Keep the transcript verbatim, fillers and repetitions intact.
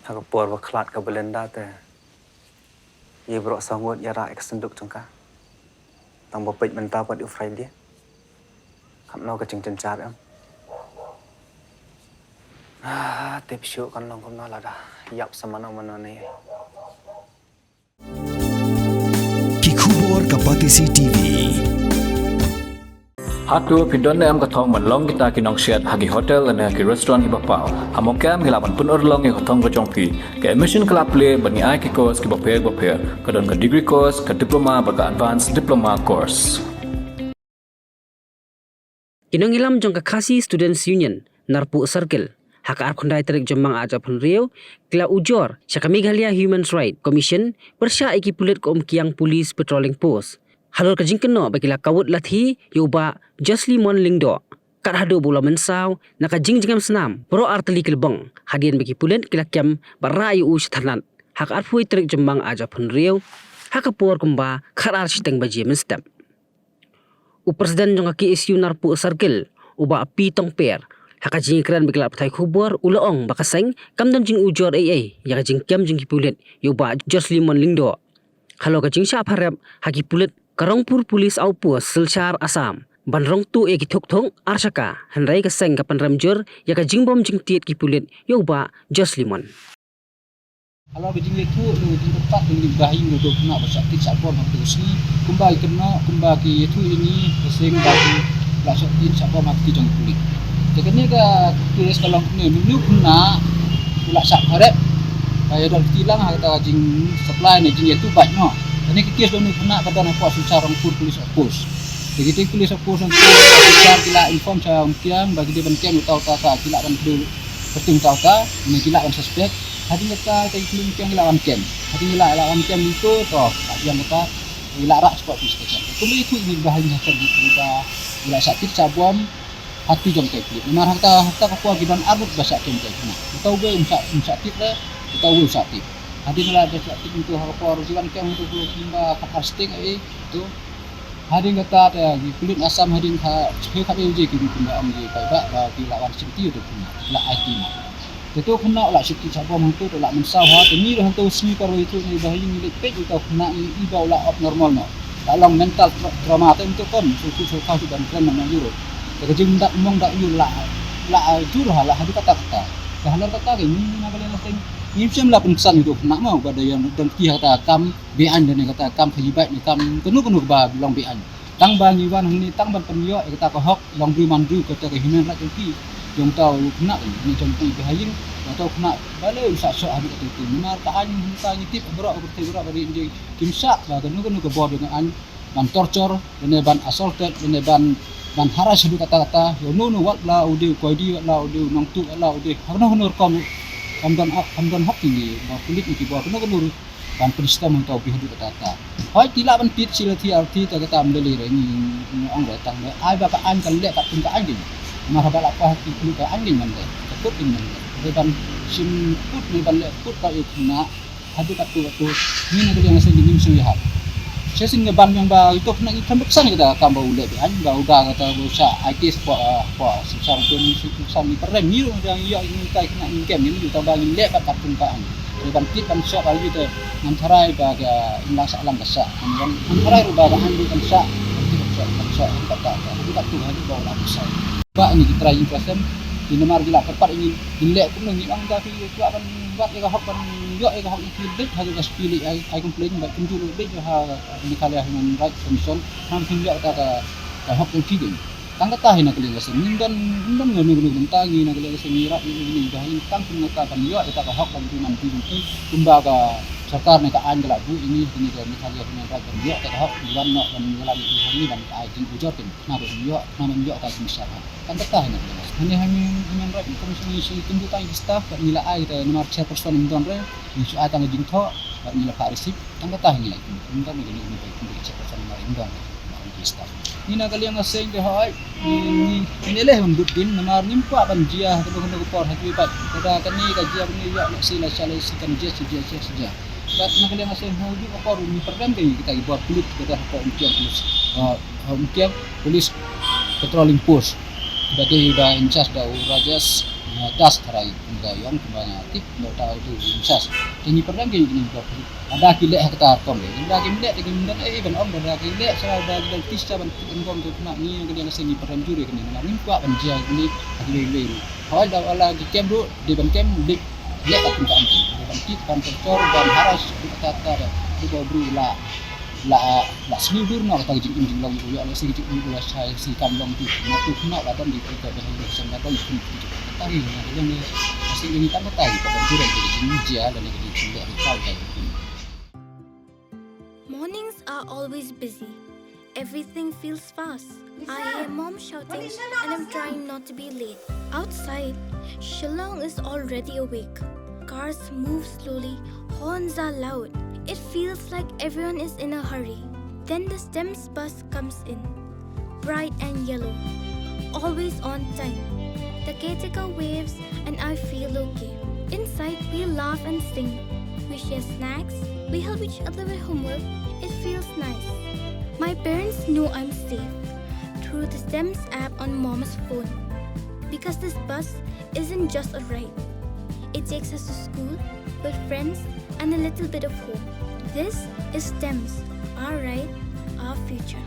Ha ka por ba khlad ka Belinda te, ïa baroh saw ngut ïa rah ïa ka synduk jong ka. Tang ba peit mynta pat u Friday. Katno ka jingjynjar em. Ah, tip shuh kan long kumno lada ïap sa mano mano ne. Ki khubor ka Batesi T V. Hato phi don ne em ka thong ban long kita ki nongsiat ha ki hotel ne ki restaurant kiba paw? Ha Mawkyrwat phi lah ban pynurlong ïa ka thong ka jong phi. Ka admission ka la plie ban ïa ai ki course kiba pher ba pher. Ka don ka degree course, ka diploma bad ka advanced diploma course. Ki nongïalam jong ka Khasi Students Union, Narpuh Circle, ha ka arphew khyndai tarik Jymmang ar hajar arphew hynriew, ki la ujor sha ka Meghalaya Human Rights Commission pyrshah ïa ki pulit ka Umkiang Police Patrolling Post halor ka jingkynnoh ba ki la kawut lathi ïa u Bah Joslimon Lyngdoh. Kat haduh ba u la mynsaw na ka jingjngem snam baroh artylli ki lbong, hadien ba ki pulit ki la kem bad rah ïa u sha thanat ha ka arphew tarik Jymmang ar hajar arphew hynriew, ha ka por kumba khatar shiteng baje mynstep. U President jong ka K S U Narpuh Circle, u Bah P Tongper, ha ka jingïakren bad ki lad pathai khubor, u la ong ba ka seng kam don jingujor ei ei ïa ka jingkem jong ki pulit ïa u Bah Joslimon Lyngdoh. Halor ka jingshah pharep ha ki pulit ka Rongpur Police Outpost, Silchar, Assam, ban rong tuh ïa ki thuk thuk ar shaka, hynrei ka seng ka pynrem jur ïa ka jingbym jingtied ki pulit ïa u Bah Joslimon. Halor ka jingïathuh, ka jingpyrkhat, ka jingïabahing, ka jingkynnoh ba shah tied shah bom ha ka sngi, kumba ki kynnoh, kumba ki ïathuh ïa ngi, ka seng ba ki la shah tied shah bom ha ka kti jong ki pulit. Te kane ka case ka long kumne, une u khynnah u la shah pharep ba ïa don kti lang ha kata ka jingsupply ne jingïathuh bike noh. Kane ka case ba une u khynnah ka don hapoh Silchar Rongpur Police Outpost. Te kita ki police outpost Rongpur, Silchar ki la inform sha Umkiang ba ki dei ban kem uta uta uta, ki lah ban kdew kyrteng uta uta, ne ki lah ban suspect. Hadien kata, te ki police Umkiang ki lah ban kem. Hadien ki lah, lah ban kem itu, to, hadien kata, ki lah rah sha police station. Kumba ïathuh ïa ngi ba ha ïing ha sem ki, ki la shah tied shah bom ha kti jong ki pulit. Namar ha kata, ha kata ka por ki don ar ngut ba shah kem ki khynnah. Uta uwei um shah, um shah tied re, uta uwei u shah tied. Hadien la da shah tied itu ha ka por ki wan kem itu kumba khatar shiteng ei itu. Hadien kata te ki pulit Assam hadien ka, shiphew khatwei baje ki dei kumba ong ki paidbah ba ki la wan shim kti uta u khynnah, la ai kti noh. Te uta u khynnah u la shah tied shah bom hangto, te u la mynsaw ha, te ngi ruh hangto u sngi por ba ïathuh ngi ba ha ïing ngi leit peit uta u khynnah ngi i ba u la abnormal noh. La long mental tra-, trauma te hangto, kon shu shu shu ka shu ban kren na Europe. Te ka jingdak mong dak ïu la, la jur ha, la haduh katta katta. Te halor kata ka ngi na ka liang ka seng ngim shym la pynksan ïa uta u khynnah mo ba da ïa don kti ha kata ka kam beaiñ, da ne kata ka kam khaïi bike ne kam kano kano kaba long beaiñ. Tang ba ngi wan hangne tang ban pynïoh ïa kata ka hok long briew man briew, kata ka human right jong ki, jong uta u khynnah, ne jong ki ba ha ïing, uta u khynnah balei un shah shoh haduh kato kato. Namar ka aiñ mynta ngi tip baroh, ka pyrthei baroh ka ri India kim shah ba kano kano ka bor jong ka aiñ ban torture, lane ban assaulted, lane ban, ban harass haduh katta katta ïa uno uno, wat la u dei u koidi, wat la u dei u nongtuh, wat la u dei ha kano kano rukom. Kam don hok, kam don hok ïa ngi ba pulit ne ki bor kano kano ruh ban pynshitom hangto bad haduh katta katta. Hooid, ki lah ban tied shi lathi ar lathi, te kata ym lei lei re, ngi, ngi ong re, tang ba ai ba ka aiñ kan leh katkum ka aiñ dei. Namar haba la kwah ki kylli ka aiñ dei ban leh, ka kut dei ban leh. Dei ban shim kut ne ban leh kut ka ïa u khynnah haduh katto katto. Ngi na ka liang ka seng ngim sngewthuh. Shisien ngi ban biang ba ito u khynnah ngi khlem da pyrshang ïa kata ka kam ba u leh beaiñ, ba u da kata ba u shah ai case hapoh, hapoh Silchar, to ngi shu pyrshang, ngi pyrem, ngi ruh ngi ïoh, ngi tai khynnah ngi kem, ngi ïoh, tang ba ngim leh pat katkum ka aiñ. Te ban tied ban shoh ba ïoh te ngan tharai ba ka imlang sahlang ka sah. Ngan, ngan tharai ruh ba ka aiñ ruh kan sah. Ban tied ban shoh, ban shoh, ban tied ban shoh. Haduh katto, haduh ba u la pyrshang. Ba ngi ki trai ngi pyrshang, ki namar ki la kyrpad ïa ngi, ngin leh kumno, ngi ong da phi kwah ban wad ïa ka hok, ban ïoh ïa ka hok, ngi leit ha ka S P leit ai, ai complain, ba kumjuh leit ha Meghalaya Human Rights Commission, ngam phin ïoh kata ka, ka hok jong phi. Tang kata hi na ka liang ka seng, ngim don, ngim don kano kano, mynta ngi na ka liang ka seng ngi rat ïa ngi ba ngi tang pynngata ban ïoh ïa kata ka hok, ban pynman phi jong phi, kumba ka sorkar ne ka aiñ ka la buh ïa ngi, kane ka Meghalaya Human Rights, ban ïoh ïa kata ka hok, ban wan noh ban ïalam ïa ngi, ban ai jingujor ïa ngi. Namar ba ngim ïoh, namar ngim ïoh ka jingshah. Tang kata hi na ka liang. Hangne ha Human Rights Commission ngi shu kynduh tang ïa ki staff, bad ngi la ai kata, namar chairperson ym don re, ngi shu ai tang ka jingthoh, bad ngi la phah receipt. Tang kata hi ngi la kynduh, ym don re, ngi la kynduh chairperson namar ym don re, namar ki staff. Ngi na ka liang ka seng te hooid, ngi, ngi, ngi leh ban bud din, namar ngim kwah ban jia ha kano kano ka por ha kiwei pat. Lada kane ka jia, kane ïoh, lehse la shah, lehse kan jia, shi jia, shi jia. Bad na ka liang ka seng ha kajuh ka por ngi pyrem ka ïa kita ki bor pulit, kita hapoh Umkiang Police, uh, ha Umkiang Police Patrolling Post. Ba dei ba in charge da u Rajesh, u Nga das tharai kumba ïong kumba nga tip, kumba uta utu u sas. Te ngi pyrshang ki ngi pyrshang. Lada ki leh ha kata rukom de, lada kim leh te kim don ei ban ong, lada ki leh sa, lada ki don tisa ban tip ban ong, te kane ngi ka dei lehse ngi pyrshang jur ïa kane, namar ngim kwah ban jia kane ha kiwei kiwei ruh. Hooid, lada la ki kem ruh dei ban kem, dei leh kat kumta, dei ban tip, ban torture, ban harass, kata kata de. Dei ba u briew la la la sniew dur noh kata ka jingim jinglong u ïoh lehse ka jingim u la shai shi kam long tu. Nga tu khynnah la don ki ka behavior sem la don ki kata ki nga ka long ne. Lehse ngi tang kata ki ka don jurek ki jingjia lane ki jingleh ki kau ka. Mornings are always busy. Everything feels fast. I hear mom shouting and I'm trying not to be late. Outside, Shillong is already awake. Cars move slowly, horns are loud. It feels like everyone is in a hurry. Then the STEMS bus comes in, bright and yellow, always on time. The caretaker waves and I feel okay. Inside, we laugh and sing. We share snacks. We help each other with homework. It feels nice. My parents know I'm safe through the STEMS app on mom's phone. Because this bus isn't just a ride, it takes us to school, with friends, and a little bit of hope. This is STEMS, our ride, our future.